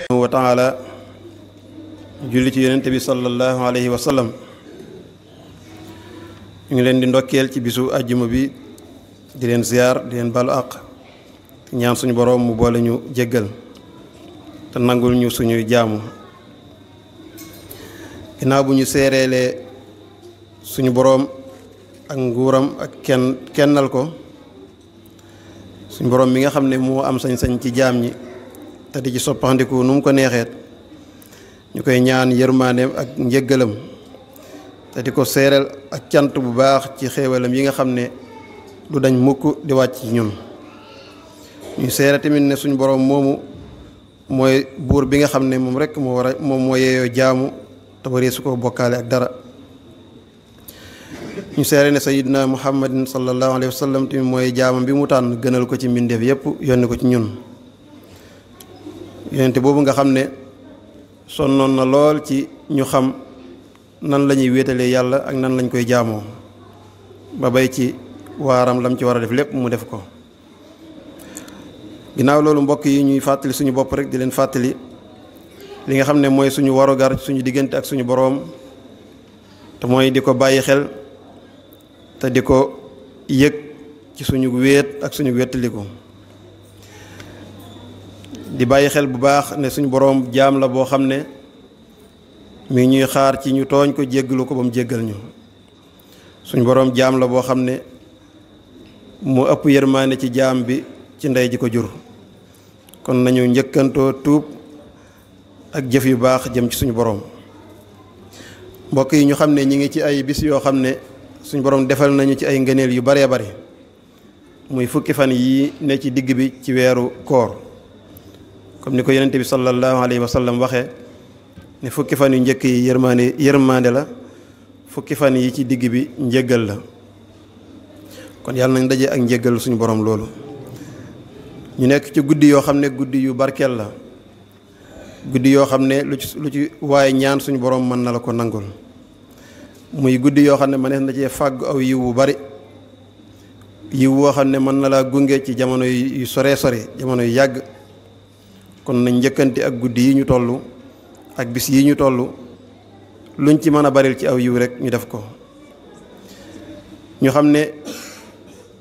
wa taala julli ci yonent bi sallallahu alayhi wa sallam. ñu ngi leen di ndokkeel ci bisu àjjuma bi di leen ziyaar di leen balu àq ñaan suñu boroom mu boole ñu jéggal te nangul ñu suñuy jaamu. ginnaaw bu ñu seereelee suñu boroom ak nguuram ak kennal ko, suñu boroom mi nga xam ne moo am sañ-sañ ci jaam ñi te di ci soppandiku nu mu ko neexeet, ñu koy ñaan yërmandeem ak njéggalam te di ko seereel ak cant bu baax ci xéewalam yi nga xam ne du dañ mukk di wàcc ci ñun. ñu seere tamit ne suñu boroom moomu mooy buur bi nga xam ne moom rekk moom moo yeeyoo jaamu te waree su ko bokkaale ak dara. ñu seere ne sayyidina muhammadin sallallahu alayhi wa sallam tamit mooy jaamam bi mu tànn gënal ko ci mbindeef yépp yónni ko ci ñun. yonente boobu nga xam ne sonnoon na lool ci ñu xam nan la ñuy wéetalee yàlla ak nan lañ koy jaamoo ba bay ci waaram lam ci war a def lépp mu def ko. ginnaaw loolu mbokk yi ñuy fàttali suñu bopp rek di leen fàttali li nga xam ne mooy suñu warugar suñu diggante ak suñu boroom, te mooy di ko bàyyi xel te di ko yëg ci suñu wéet ak suñu wéttaliku. di bàyyi xel bu baax ne suñu boroom jaam la boo xam ne mi ñuy xaar ci ñu tooñ ko jéggalu ko ba mu jéggal ñu. suñu boroom jaam la boo xam ne mu ëpp yërmaande ci jaam bi ci ndey ji ko jur. kon nañu njëkkantoo tuub ak jëf yu baax jëm ci suñu boroom. mbokk yi ñu xam ne ñi ngi ci ay bis yoo xam ne suñu boroom defal nañu ci ay ngëneel yu baree bari, muy fukki fan yi ne ci digg bi ci weeru koor, comme ni ko yonent bi sallallahu alayhi wa sallam waxee ne fukki fan yu njëkk yi yërmande la, fukki fan yi ci digg bi njéggal la. kon yàlla nañ daje ak njéggal suñu boroom loolu. ñu nekk ci guddi yoo xam ne guddi yu barkeel la, guddi yoo xam ne lu ci waaye ñaan suñu boroom mën na la ko nangul. muy guddi yoo xam ne mënees na cee fàggu aw yiw bu bari, yiw woo xam ne mën na laa gunge ci jamono yu sore jamono yu yàgg. kon nañ njëkkante ak guddi yi ñu toll ak bis yi ñu toll, luñ ci mën a baril ci aw yiw rek ñu def ko. ñu xam ne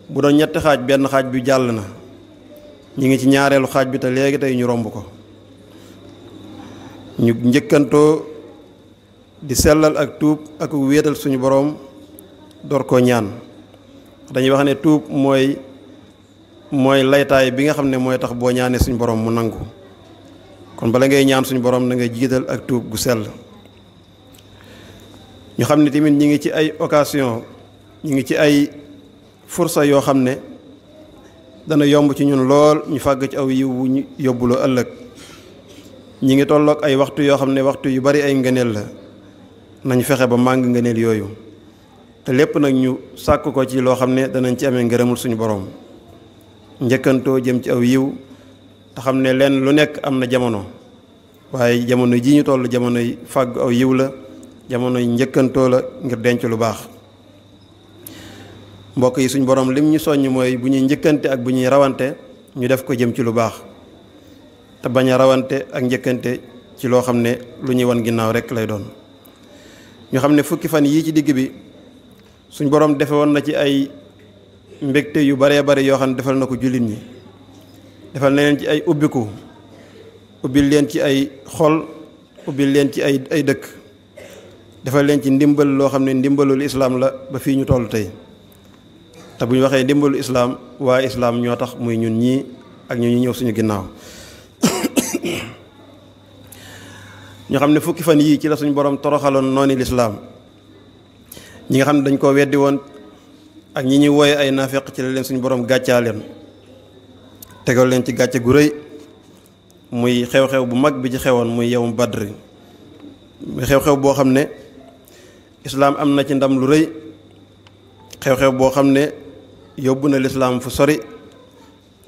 bu doon ñetti xaaj benn xaaj bi jàll na, ñu ngi ci ñaareelu xaaj bi te léegi tey ñu romb ko. ñu njëkkantoo di sellal ak tuub ak wéetal suñu boroom door koo ñaan. dañuy wax ne tuub mooy laytaay bi nga xam ne mooy tax boo ñaanee suñu boroom mu nangu. kon bala ngay ñaan suñu boroom na ngay jiital ak tuub gu sell. ñu xam ne tamit ñi ngi ci ay occasion, ñi ngi ci ay fursa yoo xam ne dana yomb ci ñun lool ñu fàgg ci aw yiw wu ñu yóbbuloo ëllëg. ñi ngi tolloog ay waxtu yoo xam ne waxtu yu bari ay ngëneel la, nañ fexe ba màng ngëneel yooyu te lépp nag ñu sàkk ko ci loo xam ne danañ ci amee ngërëmul suñu boroom. njëkkantoo jëm ci aw yiw te xam ne lenn lu nekk am na jamono, waaye jamono ji ñu toll jamonoy fàgg aw yiw la, jamonoy njëkkantoo la ngir denc lu baax. mbokk yi suñu boroom lim ñu soññ mooy bu ñuy njëkkante ak bu ñuy rawante ñu def ko jëm ci lu baax te bañ a rawante ak njëkkante ci loo xam ne lu ñuy wan ginnaaw rekk lay doon. ñu xam ne fukki fan yii ci digg bi suñu boroom defe woon na ci ay mbégte yu baree bari yoo xam ne defal na ko jullit ñi. defal na leen ci ay ubbiku, ubbil leen ci ay xol, ubbil leen ci ay dëkk, defal leen ci ndimbal loo xam ne ndimbalul islaam la ba fii ñu toll tey. te bu ñu waxee ndimbalu islaam, waa islaam ñoo tax, muy ñun ñii ak ñu ñëw suñu ginnaaw. ñu xam ne fukki fan yii ci la suñu boroom toroxaloon nooni lislaam, ñi nga xam ne dañ koo weddi woon ak ñi ñuy wooye ay naafeq, ci la leen suñu boroom gàccaa leen, tegal leen ci gàcce gu rëy. muy xew-xew bu mag bi ci xewoon muy yawmu badri, muy xew-xew boo xam ne islaam am na ci ndam lu rëy, xew-xew boo xam ne yóbbu na lislaam fu sori,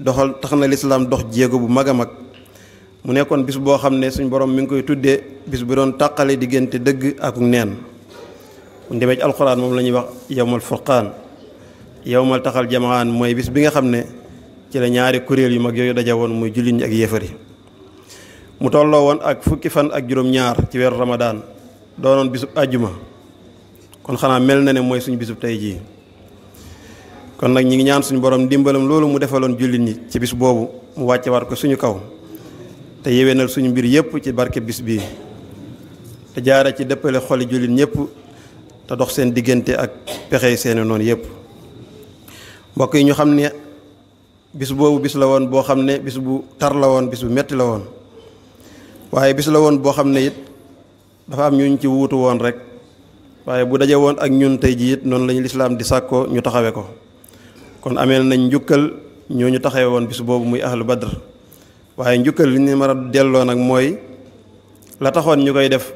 tax na lislaam dox jéego bu mag a mag. mu nekkoon bis boo xam ne suñu borom mi ngi koy tuddee bis bu doon tàqale diggante dëgg ak neen. bu ñu demee ci alxuraan moom la ñuy wax yawmal furqaan, yawmal taxal jamaan, mooy bis bi nga xam ne ci la ñaari kuréel yu mag yooyu daje woon muy jullit ñi ak yéefar yi. mu tolloo woon ak fukki fan ak juróom-ñaar ci weeru ramadaan doonoon bisub àjjuma kon xanaa mel na ne mooy suñu bisub tey jii. kon nag ñi ngi ñaan suñu borom ndimbalam loolu mu defaloon jullit ñi ci bis boobu mu wàcce war ko suñu kaw te yéwénal suñu mbir yépp ci barke bis bii te jaare ci dëppale xoli jullit ñépp te dox seen diggante ak pexey seeni noonu yépp. mbokk yi ñu xam ne bis boobu bis la woon boo xam ne bis bu tar la woon bis bu metti la woon waaye bis la woon boo xam ne it dafa am ñuñ ci wuutu woon rek waaye bu daje woon ak ñun tey jii it noonu lañu lislaam di sàkkoo ñu taxawe ko. kon ameel nañ njukkal ñooñu taxawe woon bis boobu muy ahlu badr waaye njukkal li ñu mën a delloo nag mooy la taxoon ñu koy def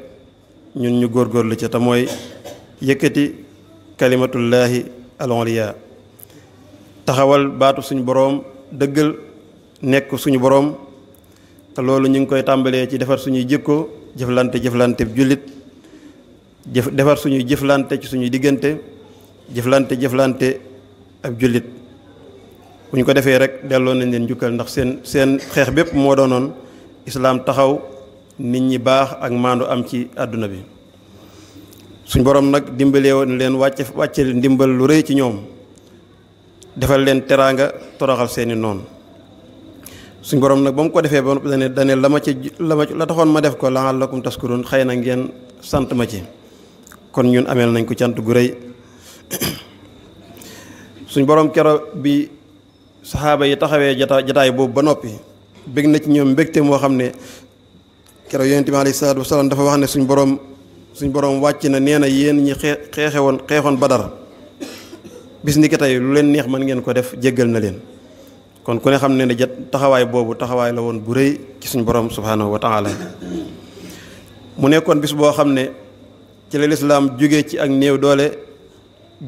ñun ñu góorgóorlu ca te mooy yëkkati kalimatullaahi al-ulya taxawal baatu suñu boroom dëggal nekk suñu boroom te loolu ñu ngi koy tàmbalee ci defar suñuy jikko jëflante jullit defar suñuy jëflante ci suñuy diggante jëflante ab jullit bu ñu ko defee rek delloo nañ leen njukkal ndax seen xeex bépp moo doonoon islaam taxaw nit ñi baax ak maandu am ci àdduna bi. suñ boroom nag dimbalee woon leen wàcce ndimbal lu rëy ci ñoom defal leen teraanga toroxal seeni noonu suñ boroom nag ba mu ko defee ba dane la taxoon ma def ko la'allakum tashkurun xëy na ngeen sant ma ci kon ñun ameel nañ ko cant gu rëy. suñ boroom kero bi saxaaba yi taxawee jataay boobu ba noppi bég na ci ñoom mbégte moo xam ne kero yonent bi alayhi salaatu wasalaam dafa wax ne suñ boroom wàcc na nee na yéen ñi xeexoon Badar bis ni ki tey lu leen neex mën ngeen ko def jéggal na leen. kon ku ne xam ne taxawaay boobu taxawaay la woon bu rëy ci suñ boroom subhaanahu wa taala mu nekkoon bis boo xam ne ci la lislaam jóge ci ak néew doole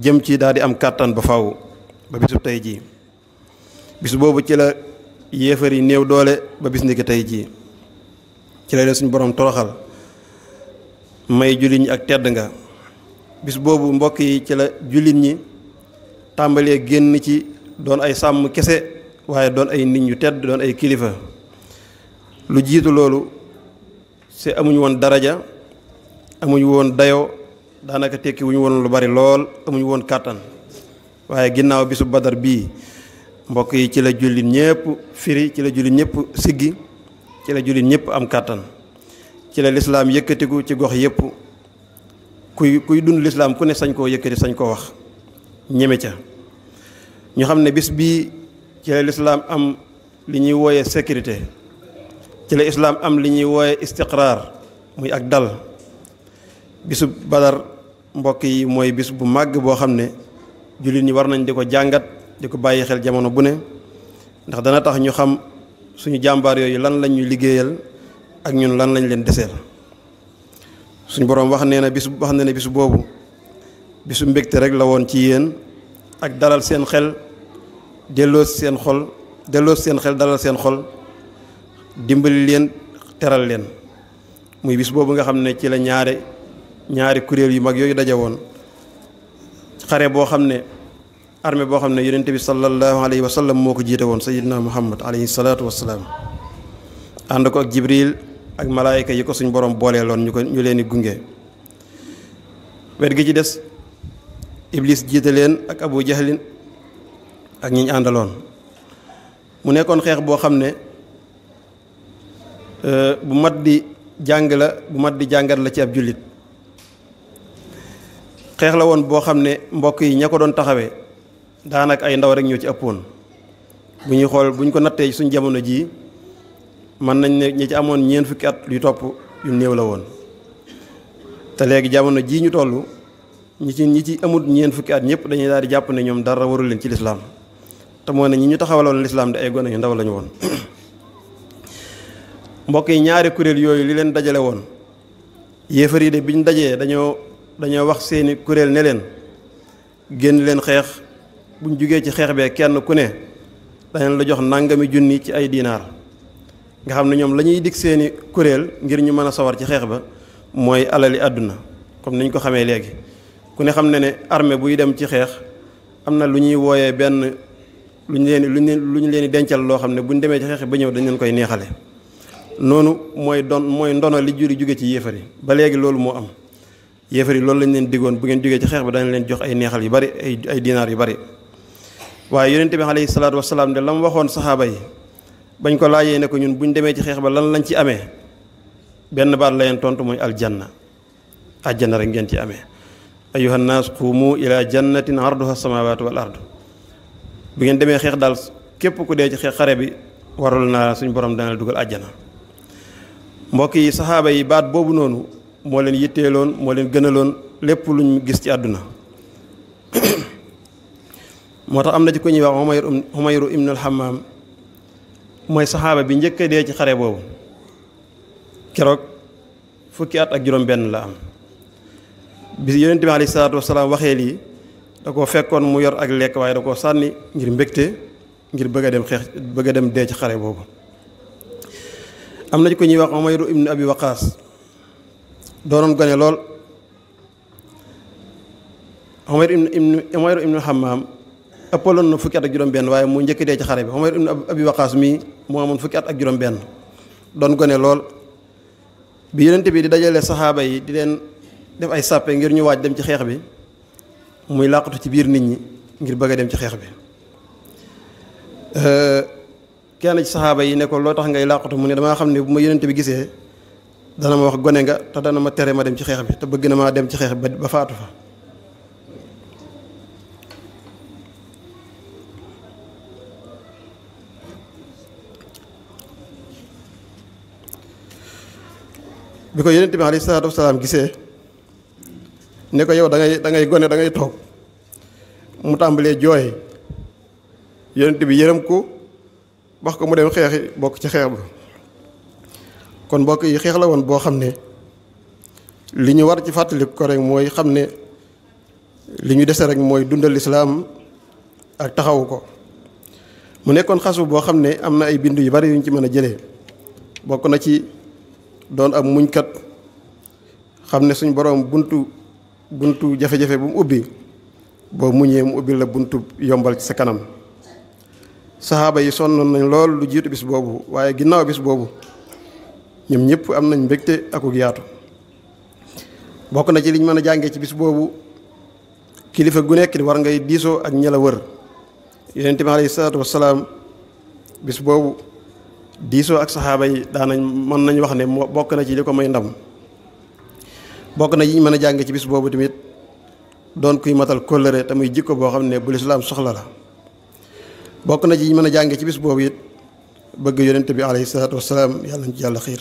jëm ci daal di am kàttan ba faw ba bisu tey jii bis boobu ci la yéefar yi néew doole ba bis ni ki tey jii ci la leen suñu borom toroxal may jullit ñi ak tedd nga bis boobu mbokk yi ci la jullit ñi tàmbalee génn ci doon ay sàmm kese waaye doon ay nit ñu tedd doon ay kilifa lu jiitu loolu c'est amuñu woon daraja amuñu woon dayoo daanaka tekki wuñu woon lu bari lool amuñu woon kàttan waaye ginnaaw bisu Badar bii mbokk yi ci la jullit ñépp firi ci la jullit ñépp siggi ci la jullit ñépp am kàttan ci la lislaam yëkkatiku ci gox yépp kuy dund lislaam ku ne sañ koo yëkkati sañ koo wax ñeme ca ñu xam ne bis bii ci la lislaam am li ñuy wooye sécurité ci la islaam am li ñuy wooye istiqraar muy ak dal bisu Badar mbokk yi mooy bis bu màgg boo xam ne jullit ñi war nañ di ko jàngat di ko bàyyi xel jamono bu ne ndax dana tax ñu xam suñu jàmbaar yooyu lan lañ ñu liggéeyal ak ñun lan lañ leen deseel. suñu boroom wax na ne bis boobu bisu mbégte rek la woon ci yéen ak dalal seen xel delloo seen xel dalal seen xol dimbali leen teral leen muy bis boobu nga xam ne ci la ñaari kuréel yu mag yooyu daje woon xare boo xam ne armée boo xam ne yonent bi sallallahu alayhi wa sallam moo ko jiite woon sayyidina muhammad alayhi salaatu wassalaam ànd ko ak jibril ak malaayika yi ko suñ borom booleeloon ñu leen di gunge wet gi ci des iblis jiite leen ak abu jahlin ak ñi ñu àndaloon mu nekkoon xeex boo xam ne bu mat di jàngat la ci ab jullit xeex la woon boo xam ne mbokk yi ña ko doon taxawee daanaka ay ndaw rek ñoo ci ëppoon bu ñuy xool bu ñu ko nattee suñ jamono jii mën nañ ne ñi ci amoon ñeent fukki at yu topp yu néew la woon te léegi jamono jii ñu toll ñi ci amul ñeent fukki at ñëpp dañuy daal di jàpp ne ñoom dara warul leen ci lislaam te moo ne ñi ñu taxawaloon lislaam di ay gone yu ndaw lañu woon mbokk yi ñaari kuréel yooyu li leen dajale woon yéefar yi de biñ dajee dañoo wax seeni kuréel ne leen génn leen xeex buñ jugee ci xeex bee kenn ku ne dañu la jox nangami junni ci ay diinaar nga xam ne ñoom la ñuy dig seeni kuréel ngir ñu mën a sawar ci xeex ba mooy alali àdduna comme niñ ko xamee léegi ku ne xam ne armée buy dem ci xeex am na lu ñuy wooyee benn lu ñu leen di dencal loo xam ne buñ demee ci xeex ba ñëw dañ leen koy neexale noonu mooy ndono li jóge ci yéefar yi ba léegi loolu moo am. yéefar yi loolu lañ leen diggoon bu ngeen jógee ci xeex ba dañ leen jox ay neexal yu bari ay dinaar yu bari waaye yonent bi alayhi salaatu wasalaam de la mu waxoon saxaaba yi bañ ko laajee ne ko ñun buñ demee ci xeex ba lan lañ ci amee benn baat la leen tontu mooy aljanna àjjana rek ngeen ci amee ayyuhan naas qumu ila jannatin arduha samawatu wal ardu bu ngeen demee xeex daal képp ku dee ci xeex xare bi warul naa suñ borom dana la dugal àjjana. mbokk yi saxaaba yi baat boobu noonu moo leen yitteeloon moo leen gënaloon lépp luñ gis ci àdduna moo tax am na ci ku ñuy wax Umayru ibnul Hammaam mooy saxaaba bi njëkk a dee ci xare boobu keroog fukki at ak juróom-benn la am. bi yonent bi alayhi salaatu wasalaam waxee lii da koo fekkoon mu yor ak lekk waaye da koo sànni ngir mbégte ngir bëgg a dem dee ci xare boobu. am na ci ku ñuy wax Umayru ibnu Abi Waqaas doonoon gone lool. Umayru ibnu Hammaam ëppaloon na fukki at ak juróom-benn waaye mu njëkk dee ci xare bi. Umayru ibnu Abi Waqaas mii moo amoon fukki at ak juróom-benn doon gone lool. bi yonent bi di dajale saxaaba yi di leen def ay sàppe ngir ñu waaj dem ci xeex bi muy làqatu ci biir nit ñi ngir bëgg a dem ci xeex bi. kenn ci saxaaba yi ne ko loo tax ngay làqatu mu ne damaa xam ne bu ma yonent bi gisee dana ma wax gone nga te dana ma tere ma dem ci xeex bi te bëgg na maa dem ci xeex bi ba faatu fa. bi ko yonent bi alayhi salaatu wasalaam gisee ne ko yow da ngay gone da ngay toog mu tàmbalee jooy yonent bi yërëm ko wax ko mu dem xeexi bokk ci xeex ba. kon mbokk yi xeex la woon boo xam ne li ñu war ci fàttaliku ko rek mooy xam ne li ñu dese rek mooy dundal lislaam ak taxawu ko. mu nekkoon xasu boo xam ne am na ay bind yu bari yu ñu ci mën a jëlee bokk na ci doon ab muñkat xam ne suñ boroom buntu jafe-jafe bu mu ubbi boo muñee mu ubbi la buntu yombal ci sa kanam. saxaaba yi sonnoon nañ lool lu jiitu bis boobu waaye ginnaaw bis boobu ñoom ñëpp am nañ mbégte akuk yaatu. bokk na ci liñ mën a jàngee ci bis boobu kilifa gu nekk war ngay diisoo ak ña la wër. yonent bi alayhi salaatu wasalaam bis boobu diisoo ak saxaaba yi daanañ mën nañ wax ne bokk na ci li ko may ndam. bokk na yi ñu mën a jànge ci bis boobu tamit doon kuy matal kóllëre te muy jikko boo xam ne bu lislaam soxla la. bokk na ci yi ñu mën a jànge ci bis boobu it bëgg yonent bi alayhi salaatu wasalaam yàlla nañ ci yàlla xiir.